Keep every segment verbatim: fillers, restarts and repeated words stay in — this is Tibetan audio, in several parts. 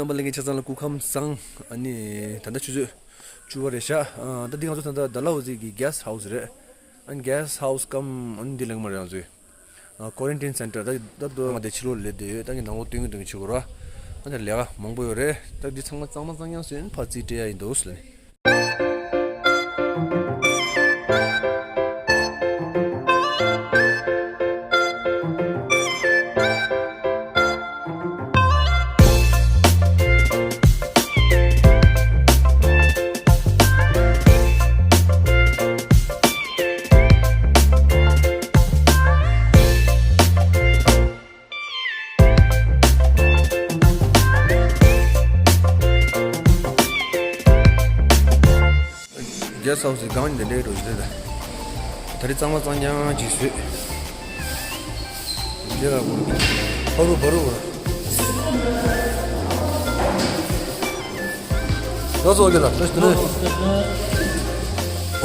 རྣམ་པ་ལྷན་རྒྱས་ཆ་ཚང་ལ་སྐུ་ཁམས་བཟང་། ཨ་ནི་ད་ལྟ་ཆུ་ཚོད་བཅུ་པ་རེད་ཤག་ཨ་ད་འདི་ང་ཚོ་ད་ལྟ་ཌལ་ཧོ་ཟི་གི་གྷེ་སི་ཊི་ཧའུ་སི་རེད། ཨ་ནི་གྷེ་སི་ཊི་ཧའུ་སི་ཀམ་ཨ་ནི་འདི་ལེགས་མ་རེད། ང་ཚོའི་ཨ་ཀོ་རན་ཊིན་སེན་ཊར་ད་ད་དུ་ང་དེ་ཕྱི་ལོགས་ལ་སླེབས་བསྡད་ཡོད། ད་ངས་ནང་ལོགས་སྟོན་གི་སྟོན་གི་བྱེད་དགོས་ར། ཨ་ནི་ལས་ཀ་མང་པོ་ཡོད་རེད། ད་འདི་ཚང་མ་གཙང་མ་གཙང་རྐྱང་བཟོས་ནས་ཕར་རྩིས་སྤྲད་ཡ་ཡིན་འདུག་ཟེར་ནས། གྷེ་སི་ཊི་ཧའུ་སི་གང་ཡིན་དེ་འདྲའི་འགྲོ་རྒྱུ་རེད། ད་རེས་གཙང་མ་གཙང་རྐྱང་ཅིག་བཟོས། འདི་ལ་གོ་བ་རུ་བ་རུ་བ། ལགས་སོ། ཨོ་ཁེ་ད་ལགས་སོ།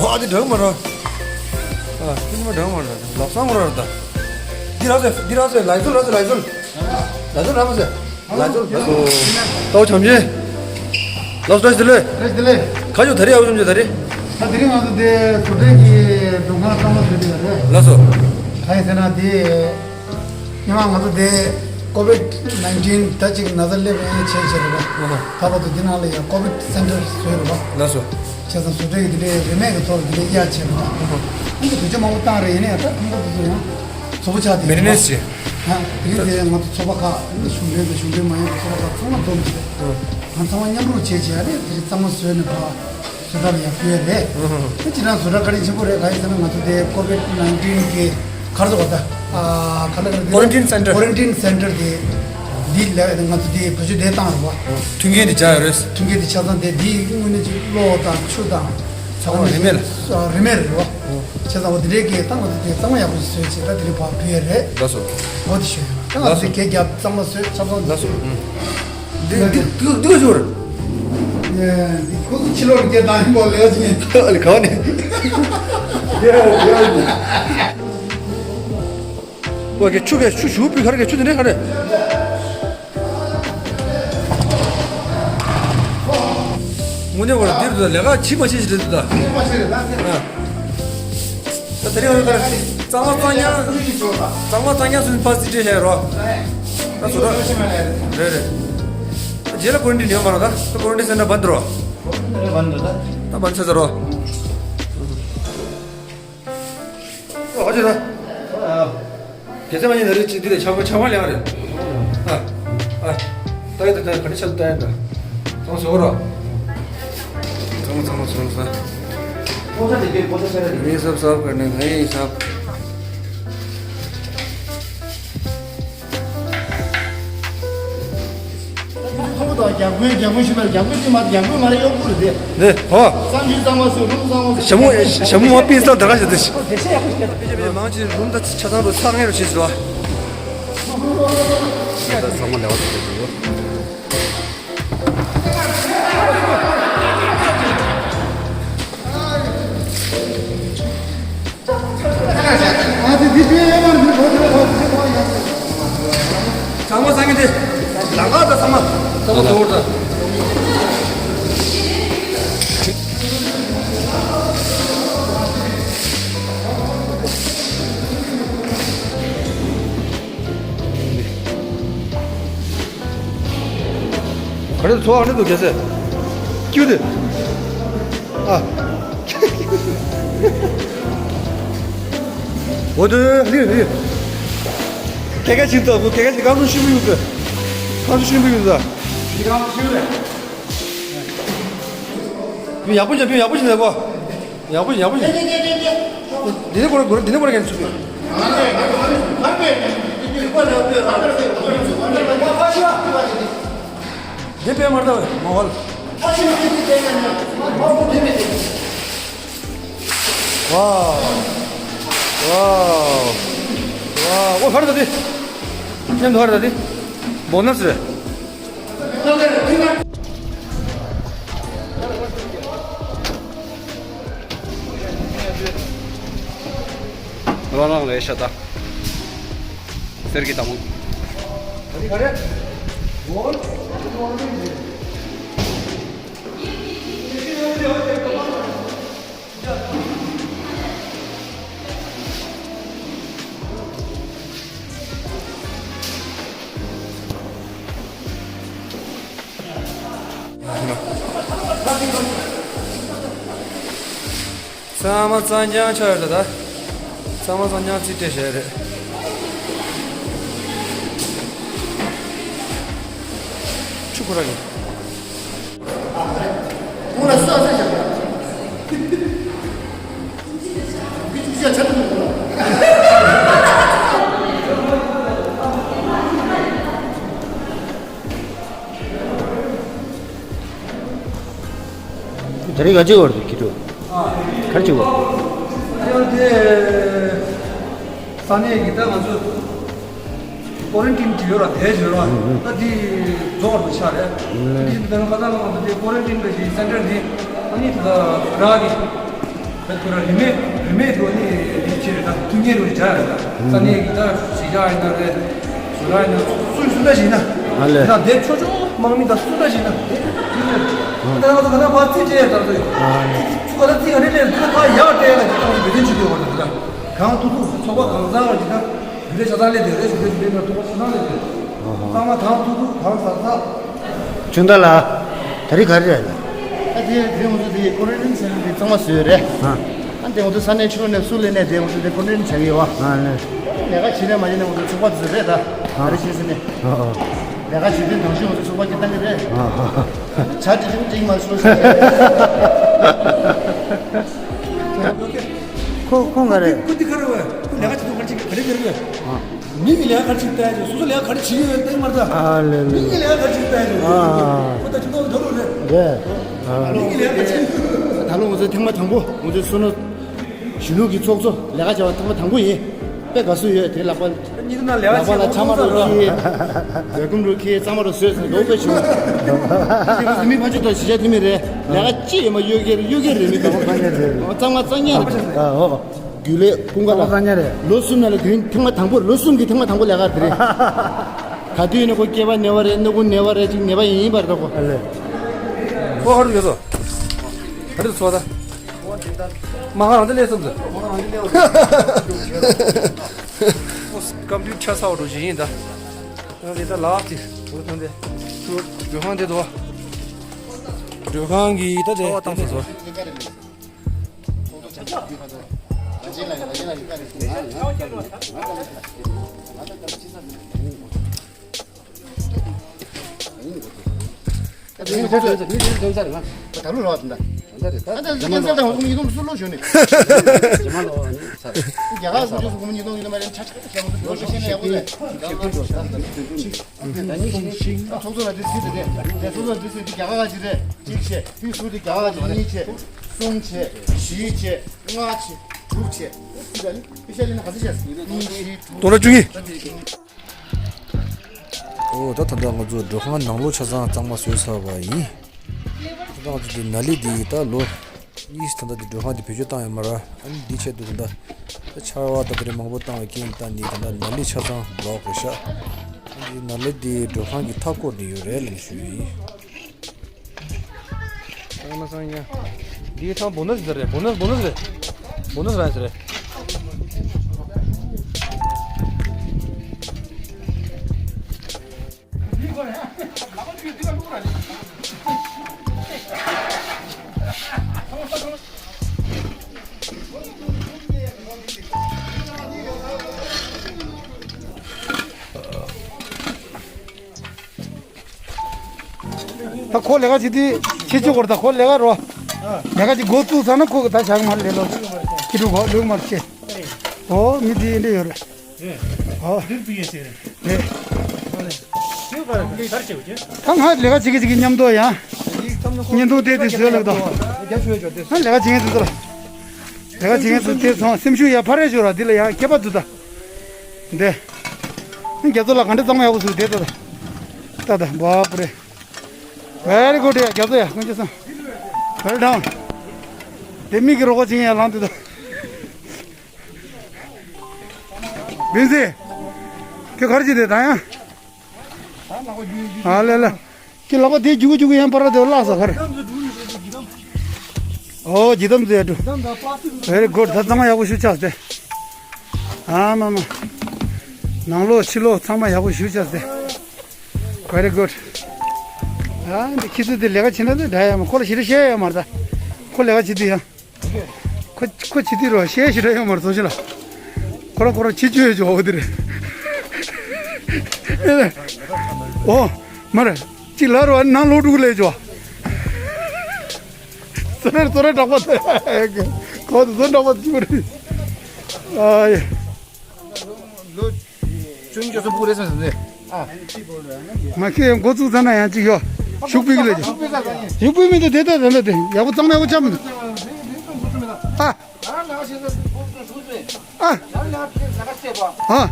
ཨ་འདི་འགྲངས་མ་ར། ཨ་འདི་མ་འགྲངས་མ་ར། ལག་སང་མ་ར་ད། འདི་ར་ཟེ་འདི་ར་ཟེ་ལའི་ཟོལ་ར་ཟེ་ལའི་ཟོལ། ལའི་ཟོལ་ར་མ་ཟེ། ལའི་ཟོལ་ལའི་ཟོལ། ཏའོ་བྱམས་ཆེན། ལགས་སོ་བཀྲ་ཤིས་བདེ་ལེགས། བཀྲ་ཤིས་བདེ་ལེགས། ཁ་ཆུ་ད་རེས་ཨའུ་བྱམས་ཆེན་ད་རེས། ད་དེ་རིང་ང་ཚོ་དེ་བཟོ་གྲྭའི་གི་སྒྲུབ་ཁང་གཙང་མ་བཟོས་ཏེ་ཡོད་རེད། ལགས་སོ། གང་ཡིན་ཟེར་ན་དེ། སྔོན་མ་ང་ཚོ་དེ་ཀོ་བིད་ནའིན་ཊིན་ད་ཅིག་ན་ཚ་སླེབས་ཡས་བྱས་བྱས་རེད་པ། ད་བར་དུ་འདི་ནང་ལ་ཡང་ཀོ་བིད་སེན་ཊར་བཟོས་རེད་པ། ལགས་སོ། བྱས་ཙང་བཟོ་གྲྭ་གི་དེ་འདྲའི་རིན་མེད་ཀྱི་ཐོག་ལ་དེ་འདྲའི་གཡར་བྱས་རེད་པ། ཨ་ནི་བེད་སྤྱོད་མང་པོ་བཏང་རེད། ཡིན་ན་ཡང་ད་ཨ་ནི་ད་དེ་ཚོ་ཡང་ཚོགས་པ་ཆགས་བསྡད་ཡོད་རེད། ཨ་དེ་རིང་དེ་ང་ཚོ་ཚོགས་པ་ཁག་གཞུང་འབྲེལ་དང་གཞུང་འབྲེལ་མ་ཡིན་པའི་ཚོགས་པ་ཁག་ཚང་མ་འཛོམས་བྱས། ང་ཚང་མ་མཉམ་རུབ་བྱས་བྱས་ཨ་ནི་དེ་རིང་གཙང་མ་བཟོས་ནས་ཕར། བཟོ་གྲྭ་ལ་ཡར་ཕུལ་ཡ་རེད། ཨ་ཅི་རང་བཟོ་གྲྭ་བཀའ་དྲིན་ཆེན་པོ་རེད། ག་ཡིན་ཟེར་ན་ང་ཚོ་དེ་ཀོ་བིད་ནའིན་ཊིན་གི་ག་རེ་ཟེར་བ་ད། ཨ་ག་ལ་ག་ལ་ཀོ་རན་ཊིན་སེན་ཊར། ཀོ་རན་ཊིན་སེན་ཊར་དེ་འདི་ལ་ང་ཚོ་དེ་བེད་སྤྱོད་དེ་བཏང་རེད་པ། མཐུན་རྐྱེན་དེ་སྦྱར་ཡོད་རེད། མཐུན་རྐྱེན་དེ་ཆ་ཚང་དེ་འདི་དངོས་གནས་ཅིག་གློག་དང་ཆུ་དང་ཚ་བ། ཨོ་རིན་མེད་ལ། ཨ་རིན་མེད་རེད་པ། བྱས་ཙང་འོ་དེ་འདྲའི་གི་ད་ང་ཚོ་དེ་གཙང་མ་ཡག་པོ་ཞིག་བཟོས་བྱས་ད་དེ་རིང་ཕར་ཕུལ་ཡ་རེད། ལགས་སོ། འོ་དེ་ཞུ་ཡ་ཡིན། ད་ང་ཚོ་དེ་གས་རྒྱབ་གཙང་མ་བཟོས་ཆ་ཚང་། ལགས་སོ། འདི་འདི་འདི་འདི་ཞོར། ཁོ་ཚོ་ཕྱི་ལོགས་ཀྱི་དང་ཡིན་པོ་ལས་ཀྱི་ཨ་ལི་ག་བ་ནི། ཨོ་ཁེ་ཆུ་གེ་ཆུ་ཞུ་པི་ཁར་གེ་ཆུ་དེ་ནས་ཁ་རེ། དངོས་གནས་བར་འདིར་དུ་ལས་ཀ་ཅི་མ་བྱེད་ཅི་རེད་དུ་ད། ད་དེ་རིང་ཡང་གཙང་མ་གཙང་རྐྱང་གཙང་མ་གཙང་རྐྱང་སུན་པ་སི་ཏྲེ་ལྷས་རོ། ད་སུ་ར། རེད་རེད། རྗེས་ལ་ཀོ་རན་ཊིན་ཡོད་མ་རོ་ད། ད་ཀོ་རན་ཊིན་སེན་ཊར་བན་དུ་རོ། ད་བན་ཆ་ཚ་རོ། ཨོ་ཧ་ཅི་ད། དེ་ཚེ་མ་ཉིན་ན་རེ་ཅིག་འདི་ལས་ཆག་པ་ཆག་པ་ལེགས་རེད། ཨ། ཨ། ད་ཡིན་ད་ད་ག་འདྲ་ཆག་ད་ཡིན་ད། ཚང་སོ་ར། ཚང་ཚང་ཚང་ཚང་། ཡིན་སབ་སབ་ག་ནས་ཧེ་ཡིན་སབ། ཁོ་བོ་དང་རྒྱ་མགོན་རྒྱ་མགོན་ཞུ་མ་རྒྱ་མགོན་ཅི་མ་རྒྱ་མགོན་མ་རེད་གཡོག་པོ་རེད་དེ། ནས་ཧོ། གཙང་ཆུ་གཙང་མ་བཟོས་རུམ་གཙང་མ་བཟོས། ཞྭ་མོ་ཞྭ་མོ་མ་པིན་སྟངས་ད་ག་ཞིག་དེ། དེ་ཤེས་ཡག་པོ་ཞིག་རེད། མང་ཆེ་རུམ་ད་ཆ་ཚང་རུ་ཚང་ངེ་རུ་ཆེ་ཟེར་བ། ད་ཚང་མ་ལེགས་པ་ཞིག་རེད་འདུག་ཚང་མ་སང་གི་དེ། ལང་ཀ་ད་ཚང་མ། ཚང་མ་དོར་ད། ག་རེ་ཚོ་ཨ་ནི་འདུག་རྒྱལ་སྲས། ཀྱུ་དེ། ཨ། འོ་དེ་རེད་རེད། སྐད་ཆ་ཞིག་ད་ཁོ་སྐད་ཆ་ཞིག་གང་དུ་ཤི་བུ་ཡོད་ཟེར། གང་དུ་ཤི་བུ་ཡོད་ཟེར། ཡག་པོ་བྱས་ཡག་པོ་བྱས་ལ་གོ། ཡག་པོ་ཡག་པོ་ཡིན། འདི་ནས་སྐོར་འདི་ནས་སྐོར་གན་ཚུགས། འདི་པས་མར་ལྟ་བས་མ་ཧོལ། ཝའོ། ཝའོ། ཝའོ། ཨོ་ཧར་ད་དེ། ཉན་དུ་ཧར་ད་དེ། བོ་ནས་རེད། རང་རང་ལས་ཤ་ད། གསེར་གྱི་ཏ་མོ། ཚང་མ་གཙང་རྐྱང་ཆགས་ཡོད་ད། ཚང་མ་གཙང་རྐྱང་རྩིས་སྤྲད་བྱས་རེད། ཆུ་ཁོ་ར་གི། དེ་རིང་ག་ཅིག་བར་དུ་ཁྱི་ཕྲུག་ག་རེ་བྱེད་དགོས། ཨ་དེ་ས་གནས་ཀྱི་ད་ང་ཚོ་ཀོ་རན་ཊིན་བྱེད་ཡོད་ར་བསྡད་བྱེད་ར། ད་དེ་རྫོགས་པར་ཆགས་རེད། དེ་དེ་ད་ལྟ་ང་ཚོ་དེ་ཀོ་རན་ཊིན་གི་སེན་ཊར་དེ་ཨ་ནི་ད་རག་གི། ད་ཁྱོད་རང་རིན་མེད་རིན་མེད་འགྲོ་ནི་རེད་ཅེས་རེད་ད། ཐུགས་ཉེ་རུ་བྱ་རེད་ད། ས་གནས་ཀྱི་ད་གཞིས་ཆགས་ཡིན་ན་རེད། བཟོ་གྲྭ་ཡིན་ན་སུ་སུ་འདྲ་ཞིག་ཡིན་ན། ཨ་ལས། ད་དེ་ཆོ་ཆོ་དམག་མི་ད་སུ་འདྲ་ཞིག་ཡིན་ན་དེ་ད་ང་ཚོ་ག་ན་བ་རྩིས་སྤྲད་ད་ཚོ་ཡོད། ཨ་ལས། ཚུ་ག་ད་རྩིས་ག་རེ་སྤྲད་ད་ཕ་ཡག་སྤྲད་ལ་ཅི་ཐོག་བེད་སྤྱོད་བྱེད་དགོས་རེད་ད། གང་ཐུབ་ཐུབ་ཚོགས་པ་གང་ཚང་བ་ཅིག་ད་རྒྱུ་ལས་ཆ་ཚང་ལས་དེ་རེད་ཞུ་རེད་ཞུ་རེད་ན་ཐུབ་པ་ཆ་ཚང་ལས་དེ། ཚང་མ་གང་ཐུབ་ཐུབ་གང་ཟག་ཚགས། ཅུང་ད་ལ། ད་རེས་ག་རེ་རེད། ཨ་དེ་དེ་ང་ཚོ་དེ་ཀོ་རན་ཊིན་སེན་ཊར་དེ་གཙང་མ་བཟོས་རེད། ཨ། ཨ་དེ་ང་ཚོ་ས་གནས་ཕྱི་ལོགས་ནས་སུ་སླེབས་ནས་དེ་ང་ཚོ་དེ་ཀོ་རན་ཊིན་བྱ་གི་ཡོད་བ། ཨ་ལས། ལས་ཀ་བྱེད་ནས་མ་བྱེད་ནས་ང་ཚོ་ཚོགས་པ་དེ་ཚོ་རེད་ད། ཨ་རེ་བྱེད་ཟེར་ནས། ཨ་ཨ། ལས་ཀ་བྱེད་དུས་ནང་བཞིན་ང་ཚོ་ཚོགས་པ་སྐྱིད་བཏང་གི་རེད། ཨ་ཨ། བྱ་བྱེད་དུས་ཅིག་མ་ཤོར་ཟེར། ཁོ་ཁོ་ག་རེད། ཁོ་འདི་ག་རེ་བས། ཁོ་ལས་ཀ་བྱེད་དུས་ག་རེ་བྱེད་ག་རེ་བྱེད་རེད། མི་གི་ལས་ཀ་ག་རེ་བྱེད་ལྟ་ཡ་ཅིག་སོ་སོ་ལས་ཀ་ག་རེ་བྱེད་ཡོད་ལྟ་ཡི་མ་རེད་ད། ཨ་ལེ་ལེ། མི་གི་ལས་ཀ་ག་རེ་བྱེད་ལྟ་ཡ་ཅིག་ཨ། ཁོ་ད་ཅི་ཐོག་ད་རུང་རེད། རེད། ཨ། མི་གི་ལས་ཀ་ག་རེ་བྱེད། ད་ལོ་ང་ཚོ་ཐེངས་མ་དང་པོ་ང་ཚོའི་བསོད་ནམས་གཞོན་ནུ་གི་ཚོགས་གཙོ་ལས་ཀ་བྱ་བ་ཐེངས་མ་དང་པོ་ཡིན། དཔེ་དགའ་བསུ་ཡོད་དེ་ལག་པ་གཉིས་ན་ལས་ལག་པ་ལ་ཆ་མ་རུ་ཁྱེར། ཝེལ་ཀམ་རུ་ཁྱེར་གཙང་མ་རུ་བཟོས་ཟེར་ལོ་དཔེ་བྱུང་། དེ་ཚོ་མི་ཕ་ཆུ་དང་གཞིས་ཆགས་དེ་མི་རེད། ལས་ཀ་ཅི་ཡོད་མ་གཡོ་སྒྱུ་གཡོ་སྒྱུ་རེད་མི་དང་པོ་གང་ཡང་རེད། གཙང་མ་གཙང་ཉལ་རེད། ཨ་ཧོ། རྒྱུན་ལས་ཀུན་དགའ་ལགས། ལོ་གསུམ་ནང་ལ་དེ་རིང་ཐེངས་མ་དང་པོ་ལོ་གསུམ་གྱི་ཐེངས་མ་དང་པོ་ལས་ཀ་དེ་རེད། ག་དུས་ཡིན་ན་ཁོ་སྐེད་པ་ན་བ་རེད། སྣ་ཁུག་ན་བ་རེད། ཅིག་ནད་པ་ཡིན་པར་འགྲོ་གོ་ཨ་ལེ། ཁོ་ཧ་རུ་ཡོད་དོ། ཧ་རུ་ཚོ་ད། མ་ཧ་རང་ཚོ་ལས་སོང་ཟེར། སྐམ་དུས་ཆ་ཚ་བ་འགྲོ་བཞིན་ཡིན་ད། ཡང་དེ་ད་ལག་ཅིག་འགྲོ་ཐོན་ཏེ། འགྲོ་ཁང་དེ་དོ། འགྲོ་ཁང་གི་ད་དེ་ཏང་དེ་ཚོ། ཚོགས་གཙོ་ལ་དེ་ཟེར་དེ་རེད། དེ་ཚོགས་གཙོ་ལ་དེ་ཟེར་དེ་རྒྱ་གར་ག་ཅིག་རེད། གཅིག་བྱས། དབུས་ཟུར་དེ་རྒྱ་གར་ག་ཅིག་རེད། གཉིས་བྱས། གསུམ་བྱས། བཞི་བྱས། ལྔ་བྱས། དྲུག་བྱས། དེ་ལ་ནི་དཔེ་ཆ་ལེན་ན་ག་ཚོད་བྱས། གཉིས་བཞི་དྲུག་སྟོང་ཕྲག་བཅུ་གཉིས། ཨོ་ད་ད་ལྟ་ང་ཚོ་མགྲོན་ཁང་ནང་ལོགས་ཆ་ཚང་གཙང་མ་བཟོས་ཚར་བ་ཡིན། ད་ལྟ་ང་ཚོ་འདི་ན་ལི་འདི་ད་ལོ་གཉིས་ད་ལྟ་འདི་མགྲོན་ཁང་འདི་བེད་སྤྱོད་བཏང་ཡོད་མ་རེད། ཨ་ནི་འདི་ཆེད་དུ་ད་ལྟ་ད་ཆར་པ་ད་དེ་རིང་མང་པོ་བཏང་བའི་རྐྱེན་ད་འདི་ད་ལྟ་ནཱ་ལི་ཆ་ཚང་བསློགས་དགོས་ཤག་ཨ་འདི་ནཱ་ལི་འདི་མགྲོན་ཁང་གི་མཐའ་སྐོར་འདི་ཡོད་རེད་ལབ་ཞུ་ཡི་ཡིན། ཨ་མ་སང་ཡ། འདི་ཚང་བོ་ནས་ཟེར་རེད། བོ་ནས་བོ་ནས་རེད། བོ་ནས་རེད་ཟེར་རེད། ད་ཁོ་ལས་ཀ་བྱེད་དུས་ཁྱེད་ཆོས་སྐོར་ད་ཁོ་ལས་ཀ་རོ། ལས་ཀ་ཅིག་འགོ་བཙུགས་ཚར་ན་ཁོ་གི་ད་བྱ་གི་མ་རེད་ལོ། ཁྱེད་ཆོས་གོ་ལུགས་མ་རེད་ཆེ། ཨོ་མི་དེ་འདྲ་ཡོད་རེད། ཨོ། རེད། ད་ང་ལས་ཀ་བྱེད་ཀྱི་བྱེད་ཀྱི་མཉམ་དུ་ཡང་བརྙན་ཐུང་དེ་དེ་བཟོས་ལབ་དང་། ང་ལས་ཀ་བྱེད་མཁན་དེ་ཚོ་ལ་ལས་ཀ་བྱེད་མཁན་དེ་ཚོ་སེམས་ཤུགས་ཡར་འཕར་རེ་ཤོར་ར། འདི་ལ་ཡང་ཁྱད་པར་འདུག་ད། འདི། རྒྱ་མཚོ་ལ་ག་འདྲ་གཙང་མ་ཡག་པོ་བཟོས་བསྡད་ད། ད་ད་བ་པུ་རེ། Very good ཡ་རྒྱ་མཚོ་ཡ་ཀུན་སྤྱོད་བཟང་། Well done། དེ་མིག་གི་རོགས་པ་བྱེད་ཡ་ལངས་དུས་ད། བེན་སི། ཁྱོད་ག་རེ་བྱེད་དེ་ད་ཡང་། ཨ་ལེ་ལེ། ཁྱེད་ལག་པ་དེ་རྒྱུག་རྒྱུག་ཡན་པར་དེ་བརླག་ས་གར། ཨོ་ཇི་དམ་ཟེར་འགྲོ། Very good. ད་ཚང་མ་ཡག་པོ་ཞུ་ཆགས་ཏེ། ཨ་མ་མ། ནང་ལོགས་ཕྱི་ལོགས་ཚང་མ་ཡག་པོ་ཞུ་ཆགས་ཏེ། Very good. ཨ་འདི་ཁྱི་ཚོ་དེ་ལས་ཀ་བྱེད་ན་དེ་འདྲ་ཡ་མ་ཁོ་ལ་ཞེ་དྲག་བཤད་ཡ་མ་རེད་ད། ཁོ་ལས་ཀ་བྱེད་དུས་ཡང་། ཁོ་ཁོ་བྱེད་དུས་རོ་བཤད་ཞེ་དྲག་ཡོད་མ་རེད་ཚོ་ཞིག་ལ། ཁོ་རང་ཁོ་རང་བྱེད་བཅུག་ཡོད་ཅོ་འོ་དེ་རེད། ཨོ། མ་རེད། གཅིག་ལ་རོ་ནང་ལོག་འགྲོ་གི་ལས་ཅོ། ཚོ་རེ་ཚོ་རེ་དྲག་པ་དེ། ཁོ་ཚོ་ཚོ་དྲག་པ་གཅིག་པ་རེད། ཨ་ཡེ། ལོ་ཆུང་ཆུང་སུ་བུ་རེད་ཟེར་ཟེར། ཨ། ང་ཁྱེད་འགོ་བཙུགས་ཚར་ན་ཡང་གཅིག་ཡོད། ཤུག་པིག་ལས་ཀྱི། ཤུག་པིག་མི་འདུག་དེ་ལྟ་དེ་ལྟ་དེ་ཡག་པོ་གཙང་མ་ཡག་པོ་ཆགས་མི་འདུག་ཨ། ཨ། ཨ།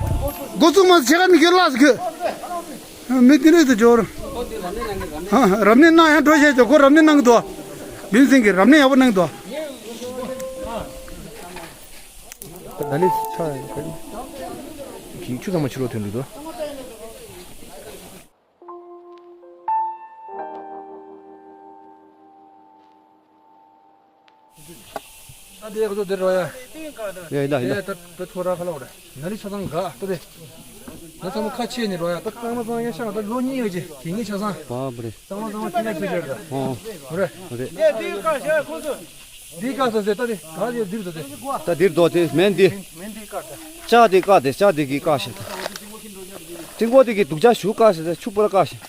འགོ་བཙུགས་མ་ཆེ་ཁ་མི་ཁྱོད་ལགས་སུ་ཁྱོད། མི་དེ་འདྲས་དུ་འབྱོར། ཨ། རབ་གནས་གནང་ཡང་འགྲོ་བྱས་ཆོག་ཁོ་རབ་གནས་གནང་གི་འདུག་བིམ་སེང་གིས་རབ་གནས་ཡག་པོ་གནང་གི་འདུག་ད་ལས་ཆ་ཡང་གི་ཆུ་ཚང་མ་ཕྱི་ལོགས་ཐོན་འདུག་དོ། ད་དེ་ཡག་ཚོ་དེ་རོ་ཡ། ཡ་ཡིན་ད་ཡིན་ད། ད་ད་ཐོ་ར་ཁ་ལོ་ར། ན་ལི་ཆ་ཚང་ག་ད་དེ། ན་ཚང་མ་ཁ་ཆེ་ནི་རོ་ཡ། ད་ཚང་མ་ཚང་ཡ་ཤ་ད་ལོ་གཉིས་ཡོད་ཅེ་དེ་ངའི་ཆ་ཚང་། བ་བ་རེད། ཚང་མ་ཚང་མ་ཁྱི་ནས་ཕི་ཆར་ད། ཨོ། རེད། རེད། ཡ་དེ་ཡོད་ཀ་ཤ་ཁོ་ཚོ། འདི་བཀག་ས་ཟེར་ད་དེ་ག་དེ་འདིར་འདུག་དེ། ད་འདིར་འདུག་དེ་མེན་འདི། མེན་འདི་བཀག་ད། ལྕགས་དེ་བཀག་དེ་ལྕགས་དེ་གི་བཀག་ཤ་ད། ཏིང་གོ་དེ་གི་དུག་ལྕགས་ཞུ་བཀག་ཤ་ད་ཆུ་པོ་ལ་བཀག་ཤ།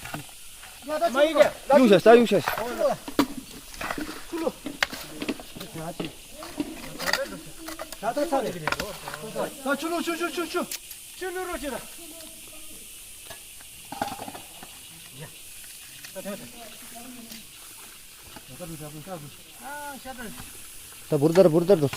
མ་ཡི་གེ། གཡུག་ཤ་ས་གཡུག་ཤ་ཤ། ད་ཆུ་ལུ་ཆུ་ཆུ་ཆུ་ཆུ། ཆུ་ལུ་རོ་ཆུ་ད། ད་བུར་དར་བུར་དར་དུ།